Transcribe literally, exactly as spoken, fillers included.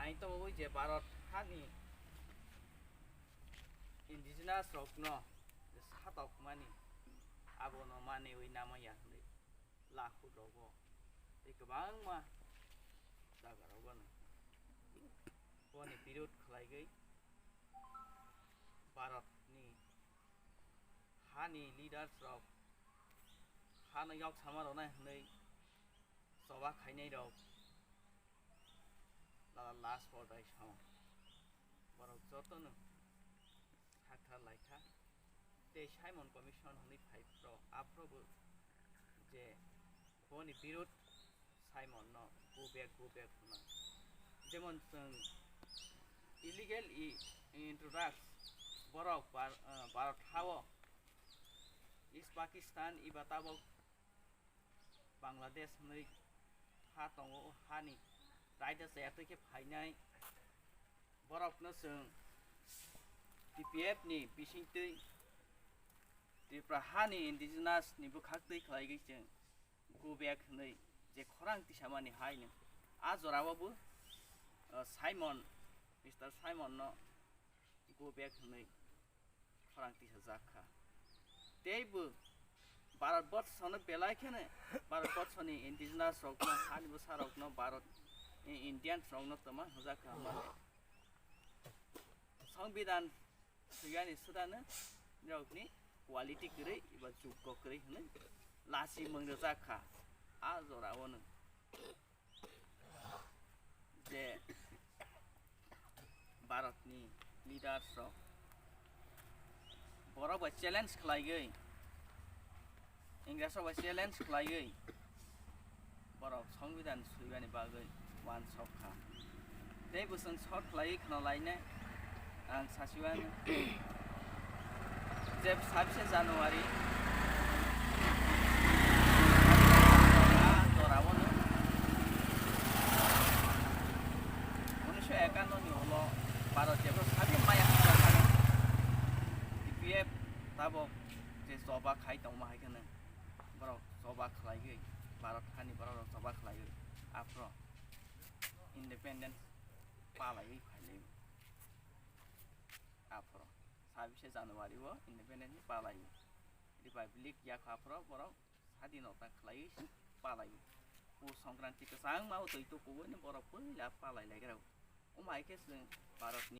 Ang tabugwi je Bharat hani indigenous rokno satokmani abono manwi namaya hwnwi lakhuk rogo tei kwbangma jaga rogo no boni birod khlaigwi Bharatni hani leaders rok hano yok sama rwnai hwnwi choba khainai rok Lala Lajpat Rai sama borok jotono thakthar laikha tei Simon Commission hwnwi phai phro aphrobo je boni birod Simon no go back go back hwnwi jemon chwng illegal i introduce borok Bharat hao East Pakistan iba tabok Bangladesh hwnwi ha tongo, o hani raida chaya twi khe phainai borokno chwng T P F ni bisingtwi Tripura hani indigenous ni bwkhak twi khlaigwi chwng go back hwnwi je khorang tisamani haino a jorao bo, uh, Simon, Mister Simon no go back hwnwi khorang tisajak kha. Tei bo Bharat Borshono belai kheno Bharat Borshoni indigenous rokno, hani bwsa rokno, Bharat, i-, Indians rokno tongma hwnjak kha, mane Songbidan swiyani swdano nirokni quality kwrwi eba jukgo kwrwi hwnwi lachimung rwjak kha. A jorao no je Bharatni leaders rok borok bai challenge khlaigwi, Ingres rok bai challenge khlaigwi borok Songbidan swibani bagwi wansok kha. Tei bwswng sor khlaiwi khna lainai. Ang sasiwano je sabise January a jorao no unisho ekanno ni ulo Bharat jebo sabi maya hwnjakhano T P F tabok je choba khai tongma hai kheno borok choba khlaigwi Bharat hani borok rok choba khlaiwi aphro independence palaiwi phailaiwi. Aphro sabise January o independence ni palai republic yakho aphro borok sadinota khlaiwi palai. O Songkranti kwchangma o twi tukugo ni borok puila palai laigra. O mai khe chwng Bharat ni